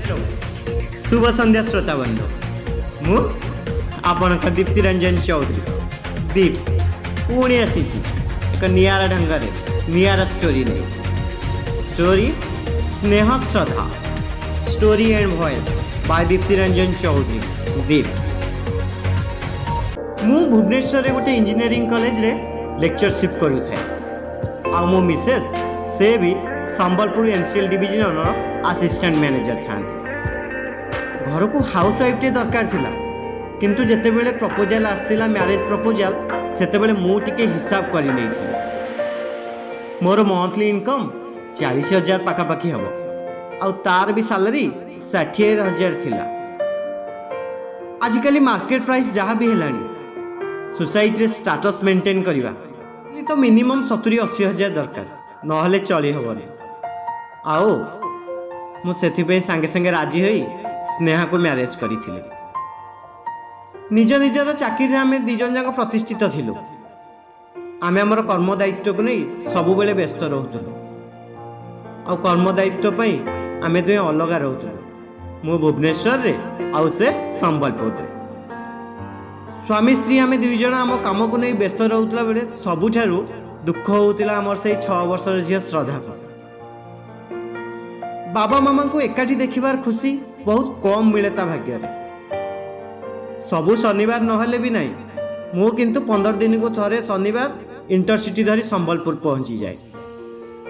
ଶୁଭ ସନ୍ଧ୍ୟା ଶ୍ରୋତା ବନ୍ଧୁ। ମୁଁ ଆପଣଙ୍କ ଦୀପ୍ତି ରଞ୍ଜନ ଚୌଧୁରୀ ଦୀପ ପୁଣି ଆସିଛି ଏକ ନିଆରା ଢଙ୍ଗରେ ନିଆରା ଷ୍ଟୋରି ନେଇ। Story Sneha Shraddha, story and voice by Dipti Ranjan Choudhury Deep. ମୁଁ ଭୁବନେଶ୍ୱରରେ ଗୋଟେ ଇଞ୍ଜିନିୟରିଂ କଲେଜରେ ଲେକ୍ଚରସିପ୍ କରୁଥାଏ, ଆଉ ମୋ ମିସେସ୍ ସେ ବି ସମ୍ବଲପୁର ଏମ୍ସିଏଲ୍ ଡିଭିଜନର ଆସିଷ୍ଟାଣ୍ଟ ମ୍ୟାନେଜର ଥାନ୍ତି। ଘରକୁ ହାଉସ୍ ୱାଇଫ୍ଟିଏ ଦରକାର ଥିଲା, କିନ୍ତୁ ଯେତେବେଳେ ପ୍ରପୋଜାଲ୍ ଆସିଥିଲା, ମ୍ୟାରେଜ୍ ପ୍ରପୋଜାଲ୍, ସେତେବେଳେ ମୁଁ ଟିକେ ହିସାବ କରି ନେଇଥିଲି। ମୋର ମନ୍ଥଲି ଇନକମ୍ 40,000 ପାଖାପାଖି ହେବ, ଆଉ ତାର ବି ସାଲାରୀ 60,000 ଥିଲା। ଆଜିକାଲି ମାର୍କେଟ ପ୍ରାଇସ୍ ଯାହା ବି ହେଲାଣି, ସୋସାଇଟିରେ ଷ୍ଟାଟସ୍ ମେଣ୍ଟେନ୍ କରିବା ତ ମିନିମମ୍ 70-80 ହଜାର ଦରକାର, ନହେଲେ ଚଳି ହେବନି। ଆଉ ମୁଁ ସେଥିପାଇଁ ସାଙ୍ଗେ ସାଙ୍ଗେ ରାଜି ହୋଇ ସ୍ନେହାକୁ ମ୍ୟାରେଜ୍ କରିଥିଲି। ନିଜ ନିଜର ଚାକିରିରେ ଆମେ ଦୁଇ ଜଣ ଯାକ ପ୍ରତିଷ୍ଠିତ ଥିଲୁ। ଆମେ ଆମର କର୍ମ ଦାୟିତ୍ୱକୁ ନେଇ ସବୁବେଳେ ବ୍ୟସ୍ତ ରହୁଥିଲୁ, ଆଉ କର୍ମ ଦାୟିତ୍ୱ ପାଇଁ ଆମେ ଦୁହେଁ ଅଲଗା ରହୁଥିଲୁ। ମୁଁ ଭୁବନେଶ୍ୱରରେ ଆଉ ସେ ସମ୍ବଲପୁରରେ। ସ୍ୱାମୀ ସ୍ତ୍ରୀ ଆମେ ଦୁଇ ଜଣ ଆମ କାମକୁ ନେଇ ବ୍ୟସ୍ତ ରହୁଥିଲା ବେଳେ ସବୁଠାରୁ ଦୁଃଖ ହେଉଥିଲା ଆମର ସେଇ 6 ବର୍ଷର ଝିଅ ଶ୍ରଦ୍ଧାକୁ। ବାବା ମାମାଙ୍କୁ ଏକାଠି ଦେଖିବାର ଖୁସି ବହୁତ କମ୍ ମିଳେ ତା ଭାଗ୍ୟରେ। ସବୁ ଶନିବାର ନହେଲେ ବି ନାହିଁ, ମୁଁ କିନ୍ତୁ 15 ଦିନକୁ ଥରେ ଶନିବାର ଇଣ୍ଟରସିଟି ଧରି ସମ୍ବଲପୁର ପହଞ୍ଚିଯାଏ,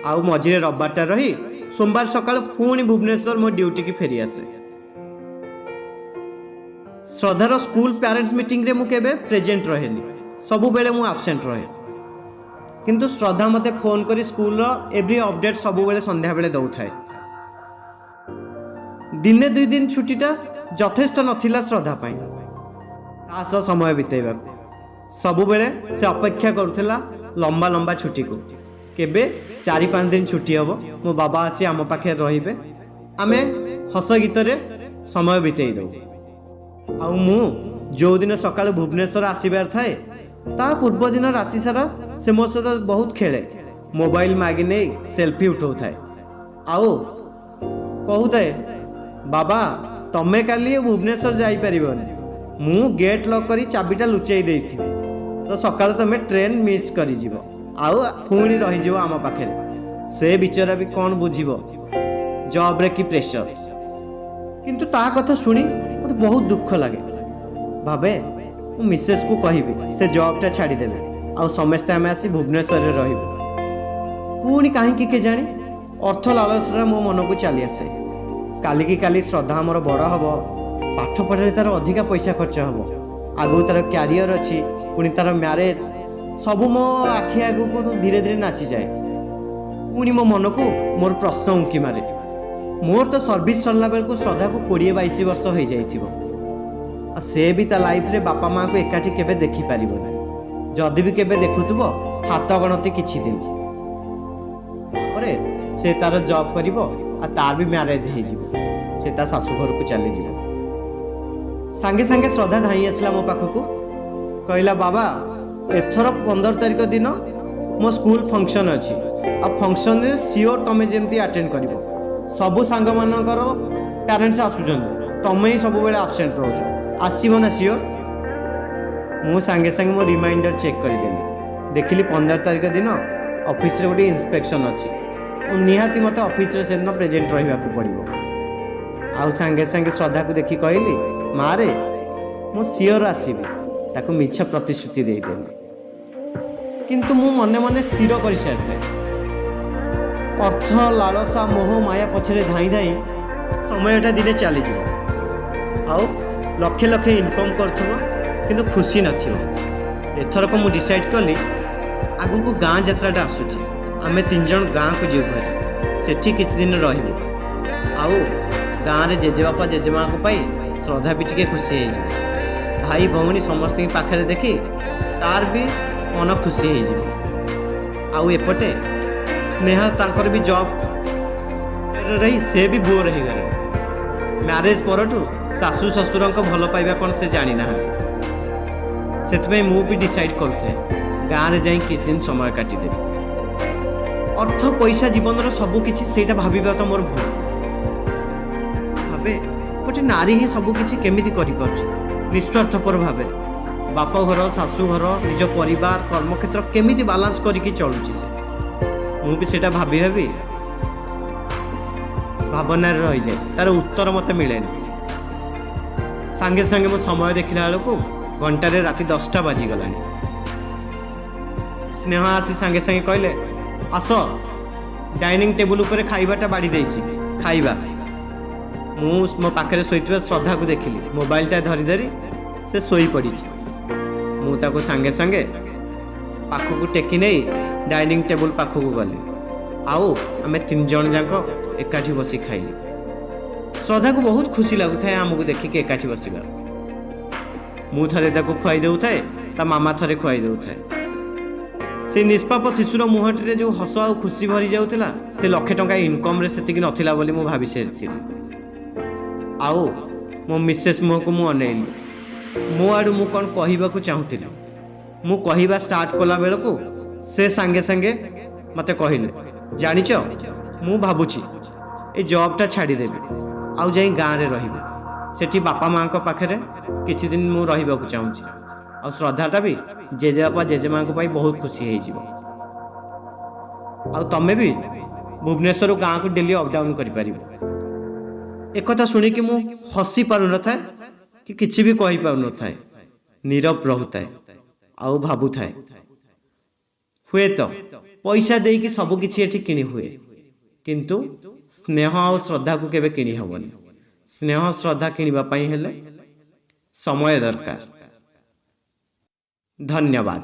ଆଉ ମଝିରେ ରବିବାରଟା ରହି ସୋମବାର ସକାଳୁ ପୁଣି ଭୁବନେଶ୍ୱର ମୋ ଡ୍ୟୁଟିକି ଫେରିଆସେ। ଶ୍ରଦ୍ଧାର ସ୍କୁଲ ପ୍ୟାରେଣ୍ଟସ୍ ମିଟିଂରେ ମୁଁ କେବେ ପ୍ରେଜେଣ୍ଟ ରହେନି, ସବୁବେଳେ ମୁଁ ଆବସେଣ୍ଟ ରହେ। କିନ୍ତୁ ଶ୍ରଦ୍ଧା ମୋତେ ଫୋନ୍ କରି ସ୍କୁଲର ଏଭ୍ରି ଅପଡ଼େଟ୍ ସବୁବେଳେ ସନ୍ଧ୍ୟାବେଳେ ଦେଉଥାଏ। ଦିନେ ଦୁଇ ଦିନ ଛୁଟିଟା ଯଥେଷ୍ଟ ନଥିଲା ଶ୍ରଦ୍ଧା ପାଇଁ ତା ସହ ସମୟ ବିତେଇବାକୁ। ସବୁବେଳେ ସେ ଅପେକ୍ଷା କରୁଥିଲା ଲମ୍ବା ଲମ୍ବା ଛୁଟିକୁ, କେବେ 4-5 ଦିନ ଛୁଟି ହେବ, ମୋ ବାବା ଆସି ଆମ ପାଖରେ ରହିବେ, ଆମେ ହସ ଗୀତରେ ସମୟ ବିତେଇ ଦେବୁ। ଆଉ ମୁଁ ଯେଉଁଦିନ ସକାଳୁ ଭୁବନେଶ୍ୱର ଆସିବାର ଥାଏ, ତା ପୂର୍ବଦିନ ରାତି ସାରା ସେ ମୋ ସହିତ ବହୁତ ଖେଳେ, ମୋବାଇଲ ମାଗି ନେଇ ସେଲ୍ଫି ଉଠାଉଥାଏ ଆଉ କହୁଥାଏ, ବାବା ତମେ କାଲି ଭୁବନେଶ୍ୱର ଯାଇପାରିବନି, ମୁଁ ଗେଟ୍ ଲକ୍ କରି ଚାବିଟା ଲୁଚେଇ ଦେଇଥିବି, ତ ସକାଳୁ ତମେ ଟ୍ରେନ୍ ମିସ୍ କରିଯିବ ଆଉ ପୁଣି ରହିଯିବ ଆମ ପାଖରେ। ସେ ବିଚରା ବି କ'ଣ ବୁଝିବ ଜବ୍ରେ କି ପ୍ରେସର। କିନ୍ତୁ ତା କଥା ଶୁଣି ମୋତେ ବହୁତ ଦୁଃଖ ଲାଗେ। ଭାବେ ମୁଁ ମିସେସ୍କୁ କହିବି ସେ ଜବ୍ଟା ଛାଡ଼ିଦେବେ ଆଉ ସମସ୍ତେ ଆମେ ଆସି ଭୁବନେଶ୍ୱରରେ ରହିବୁ। ପୁଣି କାହିଁକି କେଜାଣି ଅର୍ଥ ଲାଳସାଟା ମୋ ମନକୁ ଚାଲି ଆସେ। କାଲିକି କାଲି ଶ୍ରଦ୍ଧା ଆମର ବଡ଼ ହେବ, ପାଠ ପଢ଼ାରେ ତା'ର ଅଧିକା ପଇସା ଖର୍ଚ୍ଚ ହେବ, ଆଗକୁ ତା'ର କ୍ୟାରିୟର ଅଛି, ପୁଣି ତା'ର ମ୍ୟାରେଜ୍, ସବୁ ମୋ ଆଖି ଆଗକୁ ଧୀରେ ଧୀରେ ନାଚିଯାଏ। ପୁଣି ମୋ ମନକୁ ମୋର ପ୍ରଶ୍ନ ଉଙ୍କି ମାରେ, ମୋର ତ ସର୍ଭିସ୍ ସରିଲା ବେଳକୁ ଶ୍ରଦ୍ଧାକୁ 20-22 ବର୍ଷ ହେଇଯାଇଥିବ, ଆଉ ସେ ବି ତା ଲାଇଫରେ ବାପା ମାଆଙ୍କୁ ଏକାଠି କେବେ ଦେଖିପାରିବନି, ଯଦି ବି କେବେ ଦେଖୁଥିବ ହାତ ଗଣତି କିଛି ଦିନ ପରେ ସେ ତାର ଜବ୍ କରିବ ଆଉ ତାର ବି ମ୍ୟାରେଜ୍ ହେଇଯିବ, ସେ ତା ଶାଶୁ ଘରକୁ ଚାଲିଯିବ। ସାଙ୍ଗେ ସାଙ୍ଗେ ଶ୍ରଦ୍ଧା ଧାଇଁ ଆସିଲା ମୋ ପାଖକୁ, କହିଲା, ବାବା ଏଥର 15 ତାରିଖ ଦିନ ମୋ ସ୍କୁଲ ଫଙ୍କସନ୍ ଅଛି, ଆଉ ଫଙ୍କସନ୍ରେ ସିଓର ତମେ ଯେମିତି ଆଟେଣ୍ଡ କରିବ, ସବୁ ସାଙ୍ଗମାନଙ୍କର ପ୍ୟାରେଣ୍ଟସ୍ ଆସୁଛନ୍ତି, ତମେ ହିଁ ସବୁବେଳେ ଆବସେଣ୍ଟ ରହୁଛ, ଆସିବ ନା ସିଓର? ମୁଁ ସାଙ୍ଗେ ସାଙ୍ଗେ ମୋ ରିମାଇଣ୍ଡର ଚେକ୍ କରିଦେଲି, ଦେଖିଲି 15 ତାରିଖ ଦିନ ଅଫିସରେ ଗୋଟେ ଇନ୍ସପେକ୍ସନ୍ ଅଛି ଓ ନିହାତି ମୋତେ ଅଫିସରେ ସେଦିନ ପ୍ରେଜେଣ୍ଟ ରହିବାକୁ ପଡ଼ିବ। ଆଉ ସାଙ୍ଗେ ସାଙ୍ଗେ ଶ୍ରଦ୍ଧାକୁ ଦେଖି କହିଲି, ମାରେ ମୁଁ ସିଓର ଆସିବି। ତାକୁ ମିଛ ପ୍ରତିଶ୍ରୁତି ଦେଇଦେଲି, କିନ୍ତୁ ମୁଁ ମନେ ମନେ ସ୍ଥିର କରିସାରିଥାଏ। ଅର୍ଥ ଲାଳସା ମୋହ ମାୟା ପଛରେ ଧାଇଁ ଧାଇଁ ସମୟଟା ଦିନେ ଚାଲିଯିବ, ଆଉ ଲକ୍ଷେ ଲକ୍ଷେ ଇନକମ୍ କରୁଥିବ କିନ୍ତୁ ଖୁସି ନଥିବ। ଏଥରକ ମୁଁ ଡିସାଇଡ଼୍ କଲି ଆଗକୁ ଗାଁ ଯାତ୍ରାଟା ଆସୁଛି, ଆମେ ତିନି ଜଣ ଗାଁକୁ ଯିବୁ ଭାରି, ସେଠି କିଛି ଦିନ ରହିବୁ, ଆଉ ଗାଁରେ ଜେଜେବାପା ଜେଜେମାଆଙ୍କୁ ପାଇ ଶ୍ରଦ୍ଧା ବି ଟିକେ ଖୁସି ହେଇଯିବ, ଭାଇ ଭଉଣୀ ସମସ୍ତଙ୍କ ପାଖରେ ଦେଖି ତାର ବି ମନ ଖୁସି ହେଇଯିବ। ଆଉ ଏପଟେ ସ୍ନେହା ତାଙ୍କର ବି ଜବ୍ ରହି ସେ ବି ବୋର୍ ହେଇଗଲେଣି। ମ୍ୟାରେଜ୍ ପରଠୁ ଶାଶୁ ଶ୍ୱଶୁରଙ୍କ ଭଲ ପାଇବା କ'ଣ ସେ ଜାଣିନାହାନ୍ତି। ସେଥିପାଇଁ ମୁଁ ବି ଡିସାଇଡ଼୍ କରୁଥାଏ ଗାଁରେ ଯାଇ କିଛି ଦିନ ସମୟ କାଟିଦେବି। ଅର୍ଥ ପଇସା ଜୀବନର ସବୁ କିଛି ସେଇଟା ଭାବିବା ତ ମୋର ଭୁଲ। ଭାବେ ଭାବେ, ଗୋଟେ ନାରୀ ହିଁ ସବୁ କିଛି କେମିତି କରିପାରୁଛି ନିସ୍ୱାର୍ଥପର ଭାବରେ। ବାପଘର, ଶାଶୁଘର, ନିଜ ପରିବାର, କର୍ମକ୍ଷେତ୍ର କେମିତି ବାଲାନ୍ସ କରିକି ଚଳୁଛି ସେ। ମୁଁ ବି ସେଇଟା ଭାବି ଭାବି ଭାବନାରେ ରହିଯାଏ, ତାର ଉତ୍ତର ମୋତେ ମିଳେନି। ସାଙ୍ଗେ ସାଙ୍ଗେ ମୁଁ ସମୟ ଦେଖିଲା ବେଳକୁ ଘଣ୍ଟାରେ ରାତି 10ଟା ବାଜିଗଲାଣି। ସ୍ନେହ ଆସି ସାଙ୍ଗେ ସାଙ୍ଗେ କହିଲେ, ଆସ, ଡାଇନିଂ ଟେବୁଲ ଉପରେ ଖାଇବାଟା ବାଢ଼ି ଦେଇଛି, ଖାଇବା। ମୁଁ ମୋ ପାଖରେ ଶୋଇଥିବା ଶ୍ରଦ୍ଧାକୁ ଦେଖିଲି, ମୋବାଇଲଟା ଧରି ଧରି ସେ ଶୋଇପଡ଼ିଛି। ମୁଁ ତାକୁ ସାଙ୍ଗେ ସାଙ୍ଗେ ପାଖକୁ ଟେକି ନେଇ ଡାଇନିଂ ଟେବୁଲ ପାଖକୁ ଗଲି, ଆଉ ଆମେ 3 ଜଣ ଯାକ ଏକାଠି ବସି ଖାଇଲୁ। ଶ୍ରଦ୍ଧାକୁ ବହୁତ ଖୁସି ଲାଗୁଥାଏ ଆମକୁ ଦେଖିକି ଏକାଠି ବସିବା। ମୁଁ ଥରେ ତାକୁ ଖୁଆଇ ଦେଉଥାଏ, ତା ମାମା ଥରେ ଖୁଆଇ ଦେଉଥାଏ। ସେ ନିଷ୍ପାପ ଶିଶୁର ମୁହଁଟିରେ ଯେଉଁ ହସ ଆଉ ଖୁସି ଭରି ଯାଉଥିଲା, ସେ ଲକ୍ଷେ ଟଙ୍କା ଇନକମ୍ରେ ସେତିକି ନଥିଲା ବୋଲି ମୁଁ ଭାବି ସାରିଥିଲି। ଆଉ ମୋ ମିସେସ୍ ମୁହଁକୁ ମୁଁ ଅନେଇଲି। ମୋ ଆଡ଼ୁ ମୁଁ କ'ଣ କହିବାକୁ ଚାହୁଁଥିଲି, ମୁଁ କହିବା ଷ୍ଟାର୍ଟ କଲା ବେଳକୁ ସେ ସାଙ୍ଗେ ସାଙ୍ଗେ ମୋତେ କହିଲେ, ଜାଣିଛ, ମୁଁ ଭାବୁଛି ଏ ଜବ୍ଟା ଛାଡ଼ିଦେବି ଆଉ ଯାଇ ଗାଁରେ ରହିବି। ସେଠି ବାପା ମାଆଙ୍କ ପାଖରେ କିଛି ଦିନ ମୁଁ ରହିବାକୁ ଚାହୁଁଛି, ଆଉ ଶ୍ରଦ୍ଧାଟା ବି ଜେଜେବାପା ଜେଜେମାଆଙ୍କ ପାଇଁ ବହୁତ ଖୁସି ହେଇଯିବ। ଆଉ ତମେ ବି ଭୁବନେଶ୍ୱରରୁ ଗାଁକୁ ଡେଲି ଅପ୍ ଡାଉନ୍ କରିପାରିବ। ଏକଥା ଶୁଣିକି ମୁଁ ହସି ପାରୁନଥାଏ କି କିଛି ବି କହିପାରୁନଥାଏ। ନୀରବ ରହୁଥାଏ ଆଉ ଭାବୁଥାଏ, ହୁଏତ ପଇସା ଦେଇକି ସବୁ କିଛି ଏଠି କିଣି ହୁଏ, କିନ୍ତୁ ସ୍ନେହ ଆଉ ଶ୍ରଦ୍ଧାକୁ କେବେ କିଣି ହେବନି। ସ୍ନେହ ଶ୍ରଦ୍ଧା କିଣିବା ପାଇଁ ହେଲେ ସମୟ ଦରକାର। ଧନ୍ୟବାଦ।